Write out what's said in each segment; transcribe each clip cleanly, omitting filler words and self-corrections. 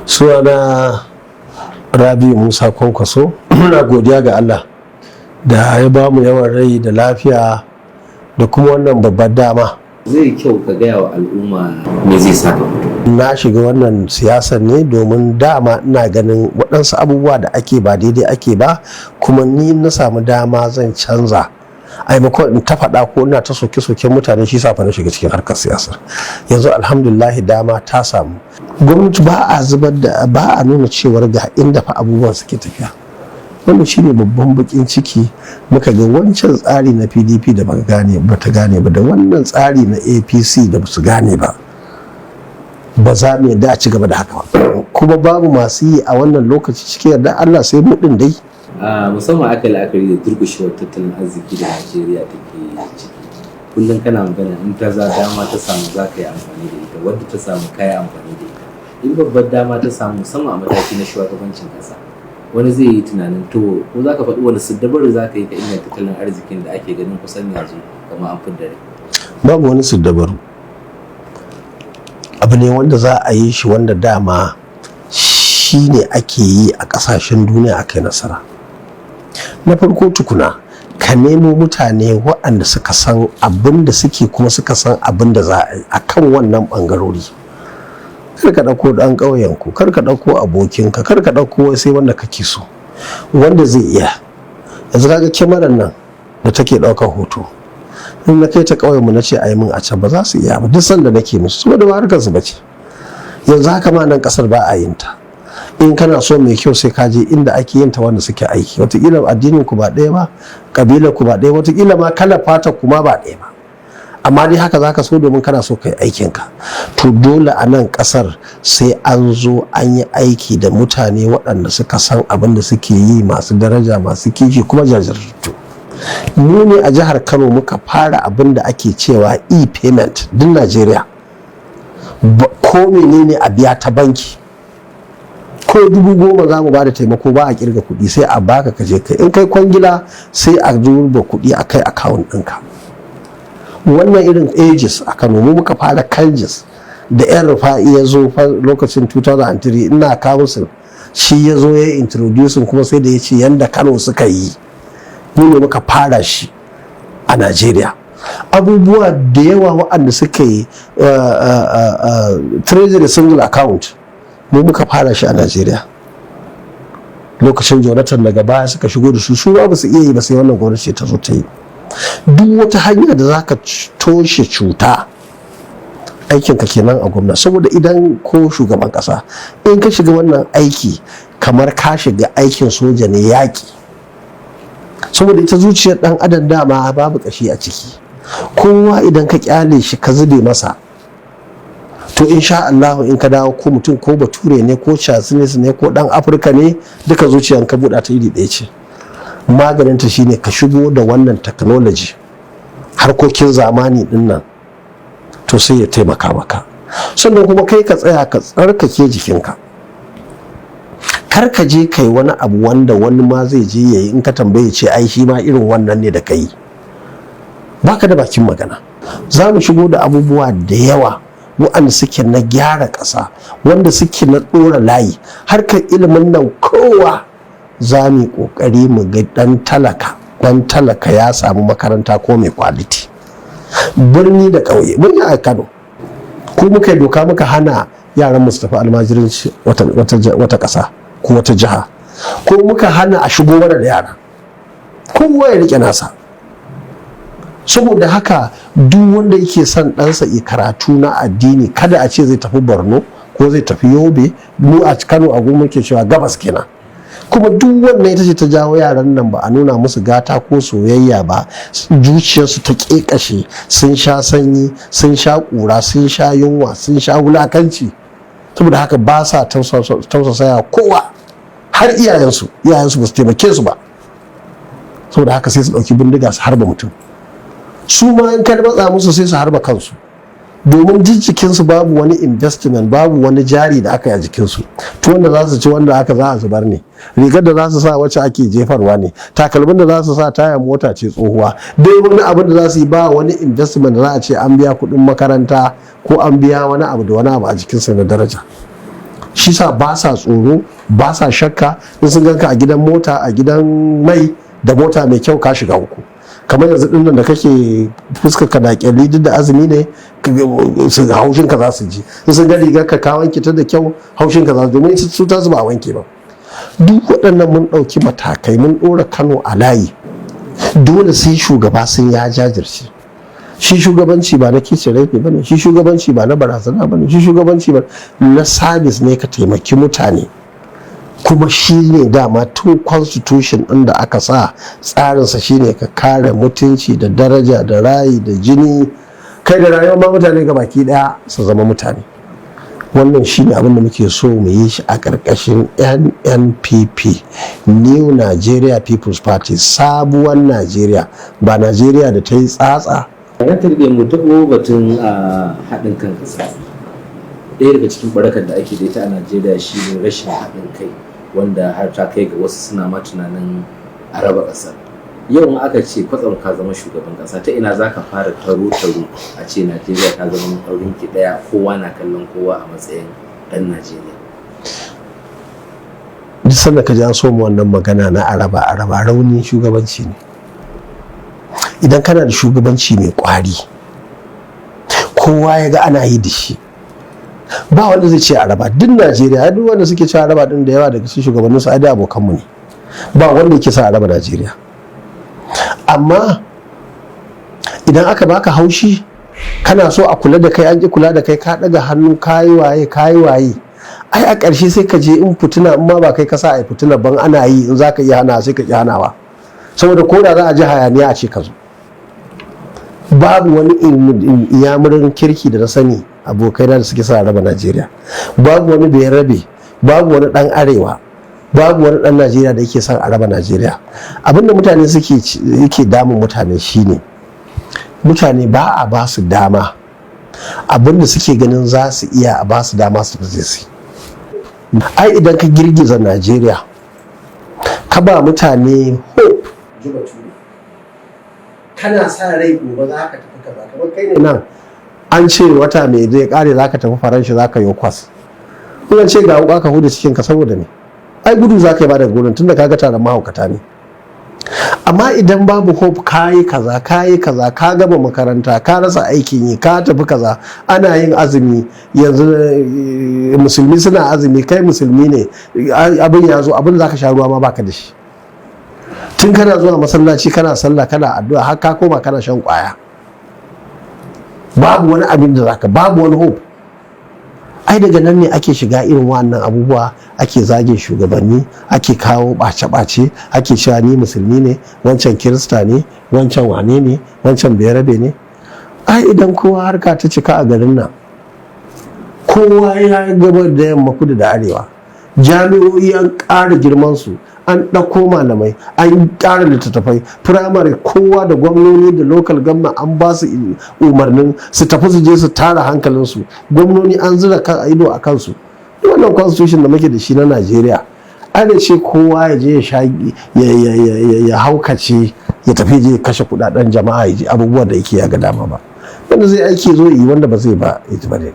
Sunana Rabi Musa Kwankwaso. Muna godiya ga Allah da ya ba mu yawan rai da lafiya da kuma wannan babbar dama. Zai kyau ka gaya wa al'umma me zai sa ka fito. Na shiga wannan siyasar ne domin dama ina ganin waɗansu abubuwa da ake ba daidai ake ba, kuma ni na samu dama zan canza. A maimakon in ta faɗa ko ina ta soke-soken mutane, shi sa fa na shiga cikin harkar siyasar. Yanzu alhamdulillah dama ta samu. Gwamnati ba a zubar da, ba a nuna cewar ga inda fa abubuwan suke tafiya. Wannan shine babban bakin ciki. Muka ga wancan tsari na PDP da baka gane ba ta gane ba, da wannan tsari na APC da basu gane ba, ba za mu yarda a ci gaba da haka ba. Kuma babu masu yi a wannan lokaci cikin yarda Allah sai mu din dai. Musamman aka la'akari da durkushewar tattalin arziki da Najeriya take ciki, kullum kana magana in ta za dama ta samu za ka yi amfani da ita, wadda ta samu ka yi amfani da ita. In babbar dama ta samu, musamman a mataki na shugabancin kasa, wani zai yi tunanin to ko za ka faɗi wani siddabaru za ka yi ka inganta tattalin arzikin da ake ganin kusan yanzu kamar an fidda rai. Babu wani siddabaru. Abu ne wanda za a yi shi, wanda dama shi ne ake yi a ƙasashen duniya aka yi nasara. Na farko tukuna, ka nemo mutane waɗanda suka san abin da suke kuma suka san abin da za a yi a kan wannan ɓangarori. Kar ka ɗauko ɗan ƙauyenku, kar ka ɗauko abokinka, kar ka ɗauko sai wanda kake so, wanda zai iya. Yanzu kaga kyamarar nan da take ɗaukar hoto, in na kai ta ƙauyenmu na ce a yi min a can, ba za su iya ba duk sanda nake musu, saboda ba harkar su bace. Yanzu haka ma nan ƙasar ba a yin ta. In kana so mai kyau, sai ka je inda ake yin ta, wanda suke aiki. Wataƙila addinin ku ba ɗaya ba, ƙabilar ku ba ɗaya, wataƙila ma kalar fata ku ma ba ɗaya ba, amma dai haka zaka so domin kana so kai aikin ka. To dole a nan ƙasar sai an zo an yi aiki da mutane waɗanda suka san abin da suke yi, masu daraja, masu kishi kuma jajirtattu. Mu ne a jihar Kano muka fara abin da ake cewa e-payment din Najeriya. Ko menene a biya ta banki, ko 10,000 za mu ba da taimako, ba a kirga kuɗi, sai a baka ka je kai. In kai kwangila, sai a duba kuɗi a kai account ɗinka. Wannan irin ages a Kano mu muka fara KanJis da yan Rufa'i ya zo lokacin 2003, ina council, shi ya zo ya introducing, kuma sai da ya ce yanda Kano suka yi, mu ne muka fara shi a Najeriya. Abubuwa da yawa waɗanda suka yi, treasury single account, mu muka fara shi a Najeriya lokacin Jonathan. Daga baya suka shigo da su, su ba su iya yi ba, sai wannan gwamnati ta zo ta yi. Duk wata hanya da za ka toshe cuta, aikinka kenan a gwamna. Saboda idan ko shugaban kasa, in ka shiga wannan aiki kamar ka shiga aikin soja ne, yaƙi. Saboda ita zuciyar dan adam dama babu kashi a ciki. Kowa idan ka kyale shi ka zube masa, to insha Allah in ka dawo, ko mutum ko bature ne ko Chinese ne ko dan Afirka ne, duka zuciyar ka buɗa ta iri ɗaya ce. Maganinta shine ka shigo da wannan technology, harkokin zamani din nan, to sai ya taimaka maka. Sannan kuma kai ka tsaya ka tsarkake jikinka. Kar ka je kai wani abu wanda wani ma zai je yayi, in ka tambaye ce ai shi ma irin wannan ne da kai, baka da bakin magana. Za mu shigo da abubuwa da yawa waɗanda suke na gyara ƙasa, wanda suke na ɗora layi. Harkar ilimin nan, kowa za mu yi ƙoƙari mu ga ɗan talaka, ɗan talaka ya samu makaranta ko mai quality, birni da ƙauye. Mun yi a Kano, ko muka yi doka muka hana yaran mu su tafi almajiranci wata ƙasa ko wata jiha, ko muka hana a shigo mana da yara, kowa ya rike nasa. Saboda haka duk wanda yake son ɗansa ya karatu na addini, kada a ce zai tafi Borno ko zai tafi Yobe. Mu a Kano a goma ke cewa gabas kenan. Kuma duk wannan ita ce ta jawo yaran nan ba a nuna musu gata ko soyayya ba, zuciyarsu ta ƙeƙashe. Sun sha sanyi, sun sha ƙura, sun sha yunwa, sun sha wulakanci. Saboda haka ba sa tausasaya kowa, har iyayensu. Iyayensu ba su taimake su ba. Saboda haka sai su ɗauki bindiga su harba mutum. Su ma in ka matsa musu, sai su harba kansu, domin jikinsu babu wani investment, babu wani jari da aka yi a jikinsu. To wanda za su ci, wanda aka za a zubar ne. Rigar da za su sa, wacce ake jefarwa ne. Takalmin da za su sa, taya mota ce tsohuwa. Dai wani abin da za su yi, ba wani investment da za a ce an biya kuɗin makaranta ko an biya wani abu da wani abu a jikinsa na daraja. Shi sa ba sa tsoro, ba sa shakka. In sun ganka a gidan mota, a gidan mai da mota mai kyau, ka shiga uku. Kamar yanzu dinnan da kake fuskar ka da kyalli, duk da azumi ne, su haushin ka za su ji. In sun ga rigar ka, ka wanke ta da kyau, haushin ka za su, domin su ta su ba wanke ba. Duk waɗannan mun ɗauki matakai, mun ɗora Kano a layi. Dole sai shugaba sun ya jajirce. Shi shugabanci ba na kicin rai ba ne, shi shugabanci ba na barazana ba ne, shi shugabanci ba na service ne, ka taimaki mutane. Kuma shi ne dama tun constitution ɗin da aka sa tsarinsa shine ka kare mutunci da daraja da rayi da jini, kai da rayuwar ma mutane ga baki daya su zama mutane. Wannan shine abin da muke so mu yi shi a ƙarƙashin NNPP, New Nigeria People's Party, sabuwar Najeriya, ba Najeriya da ta yi tsatsa. Ran tarbiyyar mu taɓo batun a haɗin kan ƙasa. Ɗaya daga cikin barakar da ake da ita a Najeriya shine rashin haɗin kai, wanda har ta kai ga wasu suna ma tunanin a raba ƙasar. Yau in aka ce kwatsam ka zama shugaban ƙasa, ta ina za ka fara taro taro a ce Najeriya ta zama maɗaurin ki ɗaya, kowa na kallon kowa a matsayin ɗan Najeriya? Duk sanda ka ji an so mu wannan magana na araba araba, raunin shugabanci ne. Idan kana da shugabanci mai kwari, kowa ya ga ana yi da shi, ba wanda zai ce araba. Duk Najeriya, duk wanda suke cewa araba din, da yawa daga cikin shugabannin su ai da abokanmu ne. Ba wanda yake sa araba Najeriya. Amma idan aka baka haushi, kana so a kula da kai, an ki kula da kai, ka daga hannu, kayi waye, kayi waye, ai a ƙarshe sai ka je in fituna, in ma ba kai ka sa a fituna ban ana yi, in za ka iya hana, sai ka ki hanawa, saboda ko da za a ji hayaniya a ce ka zo. Babu wani iyamurin kirki da na sani, abokai da suke sa raba Najeriya. Babu wani Bayarabe, babu wani dan arewa, babu wani dan Najeriya da yake son a raba Najeriya. Abinda mutane suke yake damun mutane shine mutane ba a ba su dama. Abinda suke ganin za su iya, a ba su dama su fi su. Ai idan ka girgiza Najeriya, ka ba mutane hope, kana sa rai gobe za ka tafi kaza, kamar kai ne nan an ce wata mai zai kare za ka tafi Faransa, za ka yi kwas, in ce ga wuka ka huda cikin ka, saboda ne ai gudu za ka yi ba daga gurin, tunda ka ga taron mahaukata ne. Amma idan babu hope, ka yi kaza, ka yi kaza, ka gama makaranta, ka rasa aikin yi, ka tafi kaza, ana yin azumi yanzu, musulmi suna azumi, kai musulmi ne, abin ya zo, abin za ka sha ruwa ma baka da shi. Tun kana zuwa masallaci kana sallah kana addu'a, har ka koma kana shan kwaya, babu wani abin da zaka, babu wani hope. Ai daga nan ne ake shiga irin wannan abubuwa, ake zagin shugabanni, ake kawo ɓace-ɓace, ake cewa ni musulmi ne, wancan Kirista ne, wancan wane ne, wancan Bayarabe ne. Ai idan kowa harka ta cika a garin nan, kowa ya gabar da yamma, kudu da arewa, jami'o'i an ƙara girman su, an ɗauko malamai, an ƙara littattafai, firamare, kowa da gwamnoni da local government an ba su umarnin su tafi su je su tara hankalinsu. Gwamnoni an zura kan ido a kansu. Wannan constitution da muke da shi na Najeriya, ana ce kowa ya je ya sha ya haukace, ya tafi je kashe kudaden jama'a, ya ji abubuwan da yake ya ga dama ba. Wanda zai aiki zo yi, wanda ba zai ba ya ji ba ne.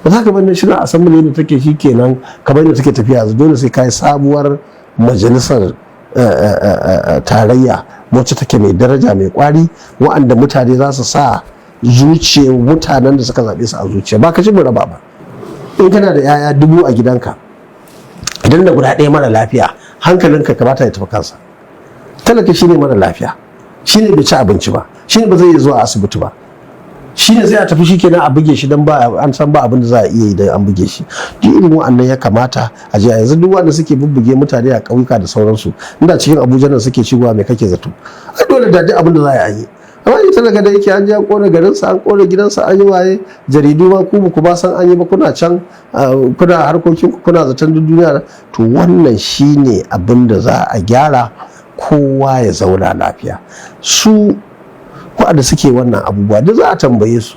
Ba za ka bar National Assembly da take shi kenan kamar da take tafiya yanzu. Dole sai kai sabuwar majalisar tarayya wacce take mai daraja, mai kwari, wa'anda mutane za su sa zuciya mutanen da suka zaɓe su a zuciya, ba ka ci raba ba. In kana da 'ya'ya 1000 a gidanka, idan da guda ɗaya mara lafiya, hankalinka kamata ya tafi kansa. Talaka shine mara lafiya, shine bai ci abinci ba, shine ba zai iya zuwa asibiti ba, shine sai a tafi shi kenan a buge shi, don ba an san ba abin da za a iya yi da an buge shi. Duk irin wa'annan ya kamata a je. Yanzu duk wanda suke bubbuge mutane a ƙauyuka da sauransu, inda cikin Abuja nan suke shigowa, mai kake zato? Ai dole da duk abin da za a yi. Amma ita talaka da yake an je an kone garinsa, an kone gidansa, an yi waye, jaridu ma ku ba ku ba san an yi ba, kuna can kuna harkokin ku, kuna zaton duk duniya. To wannan shine abin da za a gyara, kowa ya zauna lafiya. Su waɗanda suke wannan abubuwa duk za a tambaye su.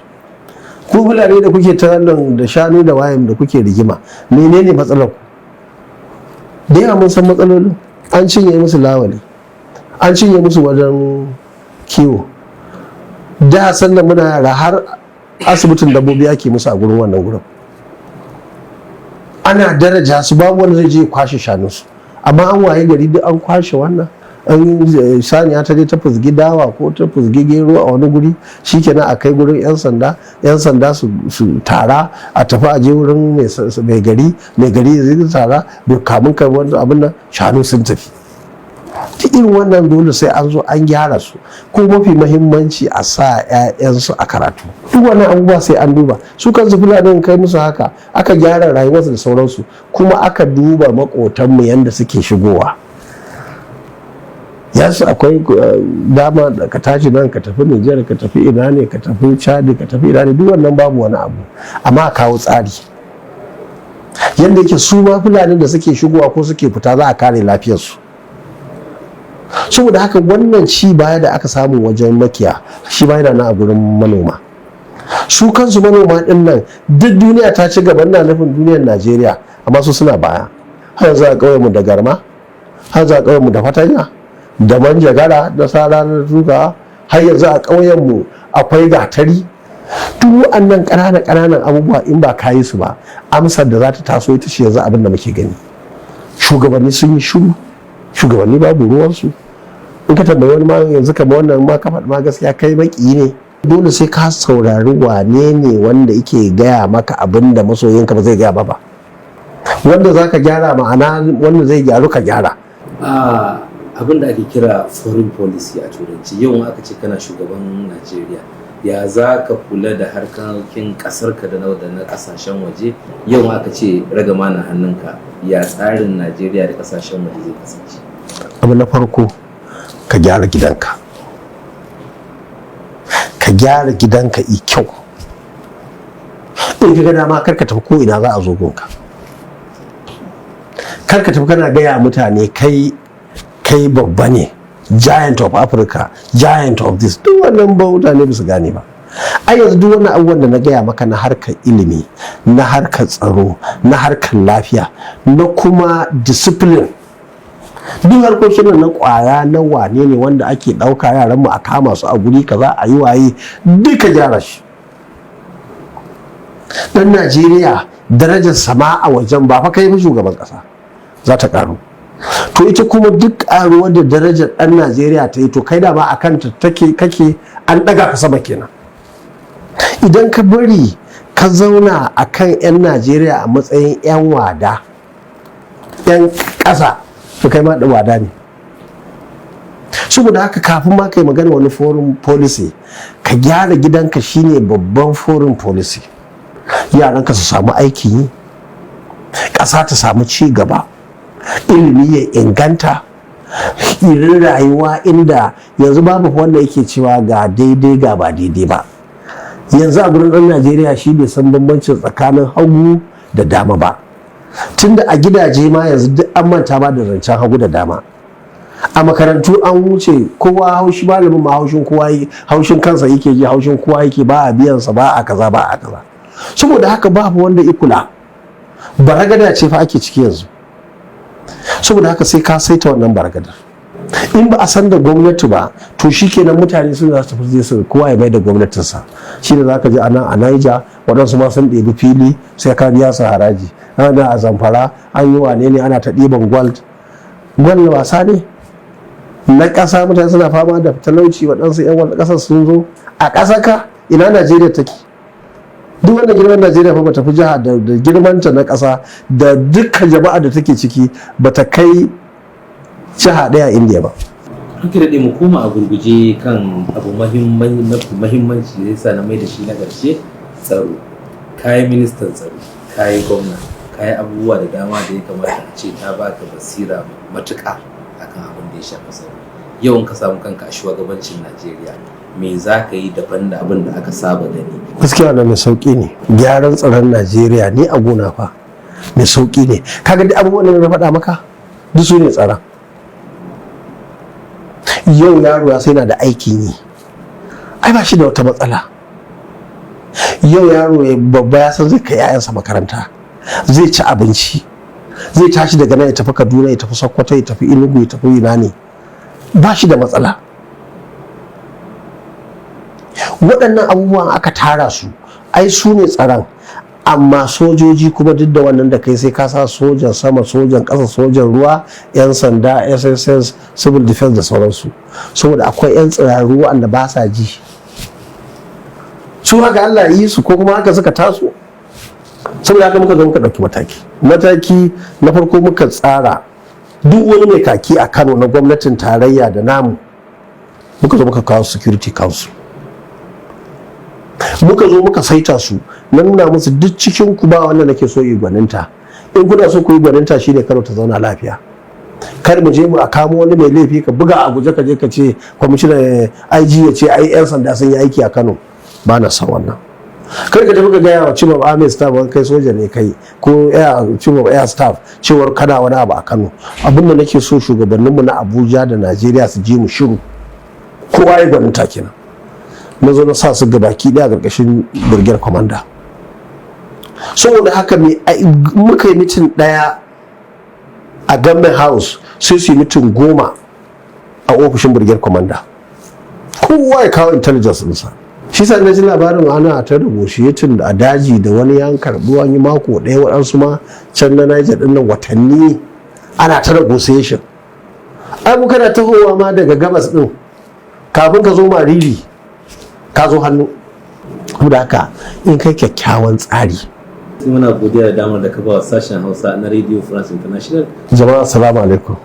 Ku Fulani da kuke ta nan da shanu da wayan da kuke rigima, menene matsalar ku? Da yawa mun san matsalolin. An cinye musu lawali, an cinye musu wajen kiwo. Da sannan muna yara, har asibitin dabbobi ake musu a gurin wannan gurin. An Ana daraja su, babu wanda zai je kwashe shanunsu. Amma an waye gari duk an kwashe wannan, an saniya ta je ta fuzgi dawa ko ta fuzgi gero a wani guri, shikenan a kai gurin yan sanda, yan sanda su tara, a tafi a je wurin mai gari, mai gari zai tara, kamun kai wani abin nan, shanu sun tafi. Ta irin wannan dole sai an zo an gyara su. Ko mafi mahimmanci, a sa 'ya'yansu a karatu. Duk wannan abubuwa sai an duba su. Kansu Fulanin, kai musu haka, aka gyara rayuwarsu da sauransu, kuma aka duba makotanmu yadda suke shigowa. Yasu akwai dama da ka tashi nan ka tafi Nijar, ka tafi ina ne, ka tafi Chad, ka tafi ina ne, duk wannan babu wani abu. Amma a kawo tsari yadda yake su ma Fulanin da suke shigowa ko suke fita za a kare lafiyarsu. Saboda haka wannan ci baya da aka samu wajen makiya, shi ba yana nan a gurin manoma. Su kansu manoma din nan, duk duniya ta ci gaba, na nufin duniyar Najeriya, amma su suna baya. Har yanzu a ƙauyenmu da garma, har yanzu a ƙauyenmu da fatanya da manjagara da sara da tuka, har yanzu a ƙauyenmu akwai gatari. Duk waɗannan ƙananan ƙananan abubuwa, in ba ka yi su ba, amsar da za ta taso ita ce yanzu abin da muke gani. Shugabanni sun yi shiru, shugabanni babu ruwansu. In ka tambayi wani ma yanzu, kamar wannan ma ka faɗi ma gaskiya, kai maƙiyi ne. Dole sai ka saurari wane ne wanda yake gaya maka abin da masoyinka ba zai gaya ba, wanda za ka gyara, ma'ana wanda zai gyaru ka gyara. Abin da ake kira foreign policy a Turanci, yau aka ce kana shugaban Najeriya, ya za ka kula da harkokin kasarka da na kasashen waje? Yau aka ce ragama na hannunka, ya tsarin Najeriya da kasashen waje zai kasance? Abu na farko, ka gyara gidanka, ka gyara gidanka i kyau. In ka ga dama, kar ka tafi ko ina, za a zo gunka. Kar ka tafi kana gaya mutane kai kai babba ne, giant of Africa, giant of this. Duk wannan ba mutane ba su gane ba. A yanzu duk wannan abubuwan da na gaya maka, na harkar ilimi, na harkar tsaro, na harkar lafiya, na kuma discipline, duk harkokin nan na kwaya, na wane ne wanda ake ɗauka yaranmu a kama su a guri kaza a yi waye, duka gyara shi. Dan Najeriya darajar sama a wajen, ba fa kai fa shugaban kasa, za ta karu. To ita kuma duk karuwar da darajar dan Najeriya ta yi, to kai da ba a kanta take kake, an daga ka sama kenan. Idan ka bari ka zauna a kan 'yan Najeriya a matsayin 'yan wada, 'yan ƙasa, to kai ma wada ne. Saboda haka kafin ma kai magana wani foreign policy, ka gyara gidanka, shine babban foreign policy. Yaranka su samu aikin yi, ƙasa ta samu ci gaba, ilimi ya inganta, irin rayuwa inda yanzu babu wanda yake cewa ga daidai ga ba daidai ba. Yanzu a gurin ɗan Najeriya, shi bai san bambancin tsakanin hagu da dama ba, tunda a gidaje ma yanzu duk an manta ba da zancen hagu da dama. A makarantu an wuce, kowa haushi malamin ma, haushin kowa, haushin kansa yake ji, haushin kowa yake, ba a biyansa, ba a kaza, ba a kaza. Saboda haka babu wanda ya kula. Baragada ce fa ake ciki yanzu. Saboda haka sai ka saita wannan baragadar. In ba a san da gwamnati ba, to shikenan, mutane sun za su tafi su kowa ya mai da gwamnatinsa. Shi da zaka ji a nan a Niger waɗansu ma sun ɗebi fili sai ka biya su haraji, ana a Zamfara an yi wane ne, ana ta ɗiban gold. Gold wasa ne na ƙasa? Mutane suna fama da talauci, waɗansu 'yan wata ƙasar sun zo a ƙasa. Ka ina Najeriya take? Duk wanda girman Najeriya fa bata fi jiha da girmanta na ƙasa da dukkan jama'a da take ciki, bata kai jiha ɗaya a Indiya ba. Ranka daɗe, mu koma a gurguje kan abu mafi mahimmanci da yasa na mai da shi na ƙarshe, tsaro. Kayi ministan tsaro, kayi gwamna, kayi abubuwa da dama da ya kamata a ce ta baka basira matuƙa akan abin da ya shafi tsaro. Yau in ka samu kanka a shugabancin Najeriya, me za ka yi daban da abin da aka saba gani? Gaskiya na mai sauƙi ne gyaran tsaron Najeriya. Ni a gona fa mai sauƙi ne. Kaga duk abubuwan da na faɗa maka, duk su ne tsaron. Yau yaro ya sai na da aikin yi, ai ba shi da wata matsala. Yau yaro ya babba ya san zai kai 'ya'yansa makaranta, zai ci abinci, zai tashi daga nan ya tafi Kaduna, ya tafi Sokoto, ya tafi Enugu, ya tafi ina ne, ba shi da matsala. Waɗannan abubuwan aka tara su, ai su ne tsaron. Amma sojoji kuma, duk da wannan da kai, sai ka sa sojan sama, sojan ƙasa, sojan ruwa, 'yan sanda, SSS, civil defense da sauransu, saboda akwai 'yan tsiraru wanda ba sa ji. Su haka Allah yi su ko kuma haka suka taso. Saboda haka muka zo muka ɗauki mataki. Mataki na farko, muka tsara duk wani mai kaki a Kano, na gwamnatin tarayya da namu, muka zo muka kawo security council, muka zo muka saita su. Na nuna musu, duk cikin ku ba wanda nake so yi gwaninta. In kuna so ku yi gwaninta, shine Kano ta zauna lafiya. Kar mu je mu a kamo wani mai laifi, ka buga a guje ka je ka ce kwamishinan IG ya ce ai 'yan sanda sun yi aiki a Kano. Ba na son wannan. Kar ka tafi ka gaya wa chief of army staff wani kai soja ne kai, ko chief of air staff cewar kana wani abu a Kano. Abin da nake so, shugabanninmu na Abuja da Najeriya su je mu shiru, kowa ya gwaninta kenan. Na zo na sa su gabaki daya karkashin brigade commander. Saboda haka muka yi meeting daya a Government House, sai su yi meeting 10 a ofishin brigade commander, kowa ya kawo intelligence ɗinsa. Shi sa na ji labarin ana ta negotiating a daji da wani yan karɓi wani mako ɗaya, waɗansu ma can na Niger ɗin nan watanni ana ta negotiation. Ai mu kana tahowa ma daga gabas ɗin, kafin ka zo Mariri ka zo hannu. Da haka in kai kyakkyawan tsari. Muna godiya da damar da ka ba wa sashen Hausa na Radio France International. Jama'a, assalamu alaikum.